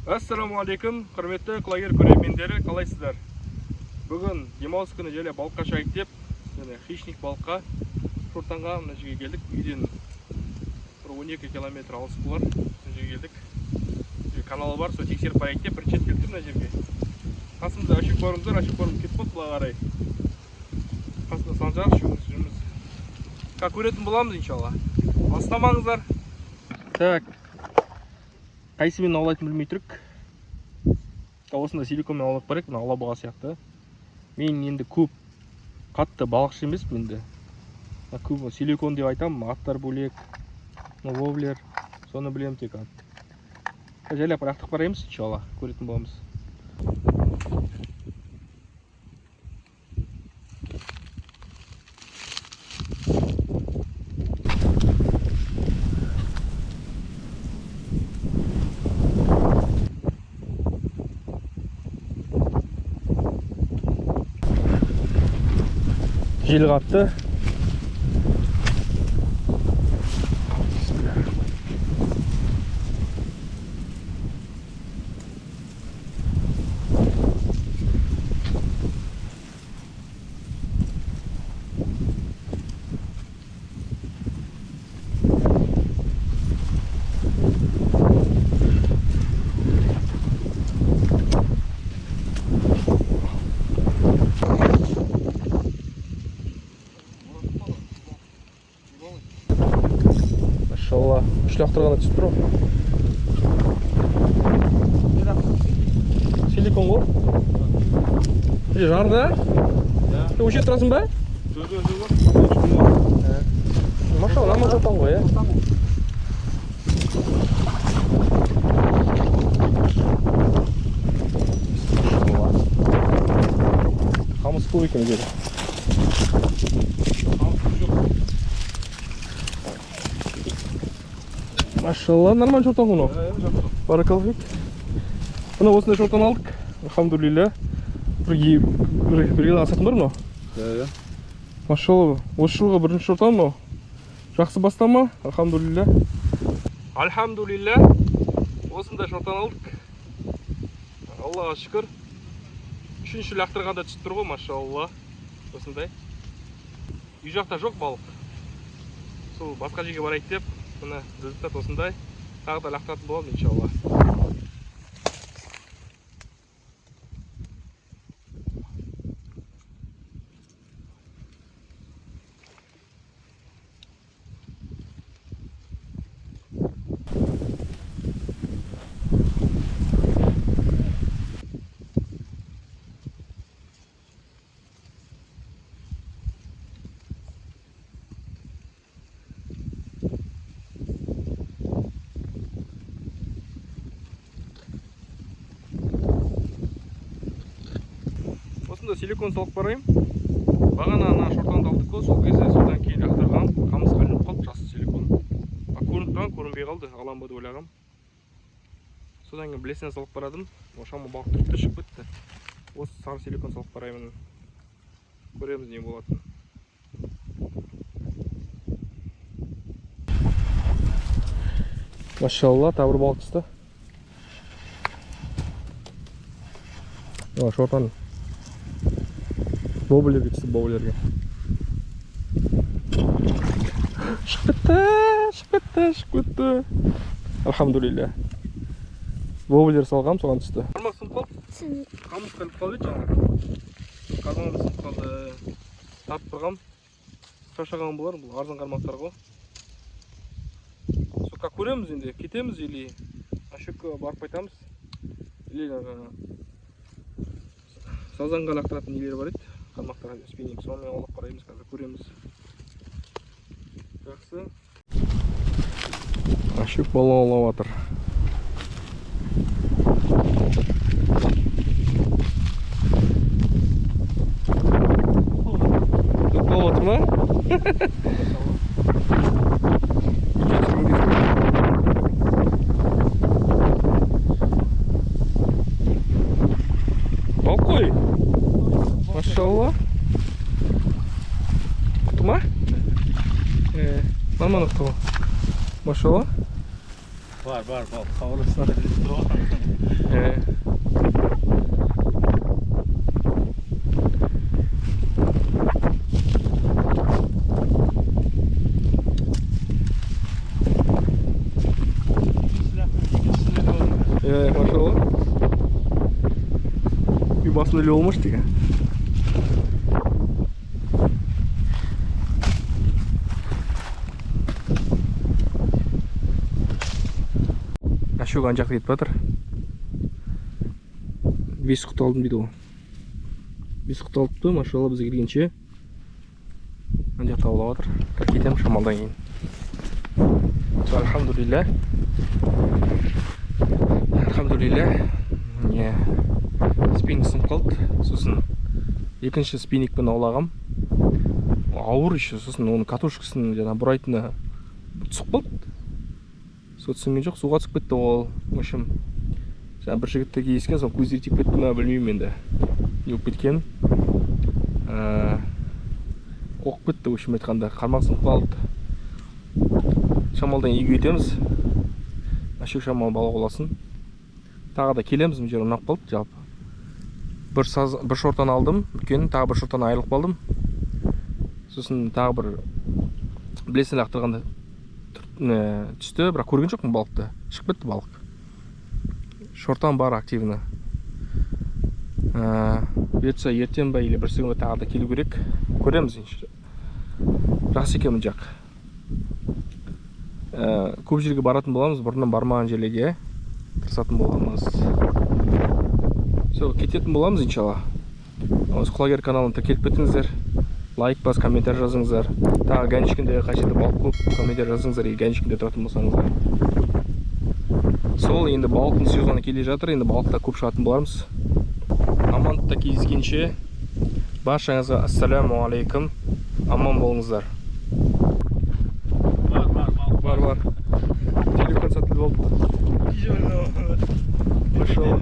Ассалаумағалейкум, құрметті құлагер көрермендері, қалайсыздар? Бүгін демалыс күні желе балыққа шығайық деп, және хищник балыққа, шортанға мына жерге келдік. Үйден бір 12 километр алыс болар, сол жерге келдік. Каналы бар, сол тексеріп қарайық деп бірінші рет келдік мына жерге. Қасымызда ашық барымыз бар, ашық барым кетіп қалды былай қарай. Қасымызда Санжар, үшеуміз жүрміз. Көретін боламыз иншалла. Алыстамаңыздар. Так. Қайсымен аулайтынын білмей тұрық. Осында силиконмен аулап барайық, мына алабұға сияқты. Мен енді көп қатты балықшы емеспін енді. Мына көп силикон деп айтамын, аттар бөлек, мына воблер, соны білемін тек. Жайлап лақтырып қараймыз, иншалла, көретін боламыз. Жел қатты. Машалла, үш лақтырғанда түсіп тұр ғой. Силикон ғой. Жарды, а? Сен өше тұрасың ба? Жоқ, жоқ, жоқ. Машалла, нормально шортан ғой, ә? Қамыс көп екен жерде. Машалла, нормально шортан ғой мынау. Баракаллаху фик. Мына осындай шортан алдық. Алхамдулилля. Бір кило асатын бар мынау? Иә. Машалла, осы жылғы бірінші шортан мынау. Жақсы бастама, алхамдулилля. Алхамдулилля. Осындай шортан алдық. Аллаға шүкір. Үшінші лақтырғанда түсіп тұр ғой, машалла. Осындай. Үй жақта жоқ балық. Сол басқа жерге барайық деп, міне результат осындай. Тағы да лақтыратын боламын иншалла. Осында силикон салып барайын. Бағана ана шортанды алдық қой, сол кезде содан кейін лақтырған қамысқа ілініп қалды жасыл силикон. Көрініп тұрған, көрінбей қалды, алам ба деп ойлағам. Содан кейін білесіне салып барадым. Шама балық тұрыпты, шығып кетті. Осы сары силикон салып бараймын. Көреміз не болатынын. Машалла, тағы бір балық түсті. Шортан. Боблерге түсті, боблерге. Шығып кетті, шығып кетті, шығып кетті. Алхамдулилля. Боблер салғам, соған түсті. Қармақ сынып қалды. Қамыс қылып қалды еді жаңа. Қазанға сынып қалды. Тартып тұрғам. Шаршаған болар, бұл арзан қармақтар ғой. Сол көреміз енді, кетеміз или Ашөкке барып қайтамыз. Или сазанға лақтыратын нелер бар еді. Қармақтарға спиннинг, сонымен аулап қараймыз, қазір көреміз. Жақсы. Ашөк балық аулап жатыр. Көп болып жатыр ма? Балық қой. Машалла. Құтты ма? Нормально құтты ғой. Машалла. Бар, бар, балық. Хабарласына да біліп тұр ғой. Иә, машалла. Үй басында іліп алмашы деген. Ашуға ана жақта кетіп жатыр. 5 құты алдым дейді ғой. 5 құты алыпты, машалла, біз келгенше. Ана жақта аулап жатыр. Қазір кетемін шамалдан кейін. Сол, альхамдулилля. Альхамдулилля. Не, спиннинг сынып қалды. Сосын екінші спиннингпен аулағам. Ауыр еще, сосын оның катушкасын жаңа бұрайтыны түсіп қалды. Су түсінген жоқ, суға түсіп кетті ол. В общем, жаңа бір жігітті кездескен, сол көздері тиіп кетті ма, білмеймін енді. Не болып кеткен. Қоқып кетті, в общем айтқанда, қармақ сынып қалды. Шамалдан үйге кетеміз. Ашық шамал балық ауласын. Тағы да келеміз, мына жер ұнап қалды жалпы. Бір саз, бір шортан алдым, үлкен, тағы бір шортан айырылып қалдым. Сосын тағы бір білесің лақтырғанда түсті, бірақ көрген жоқпын балықты. Шығып кетті балық. Шортан бар активно. Бұйыртса ертең ба или бүрсігүн бе тағы да келу керек. Көреміз иншалла. Жақсы екен мына жақ. Көп жерге баратын боламыз, бұрыннан бармаған жерлерге тырысатын боламыз. Сол, кететін боламыз иншалла. Осы Құлагер каналына тіркеліп кетіңіздер. Лайк бас, комментарий жазыңыздар. Тағы Ганчикінде қай жерде балық көп, комментарий жазыңыздар, егер Ганчикінде тұратын болсаңыздар. Сол, енді балықтың сезоны келе жатыр, енді балықта көп шығатын боламыз. Амандықта кездескенше баршаңызға ассаляму алейкум. Аман болыңыздар. Бар, бар, балық. Бар, бар. Телефон сатылып алыпты. Машалла.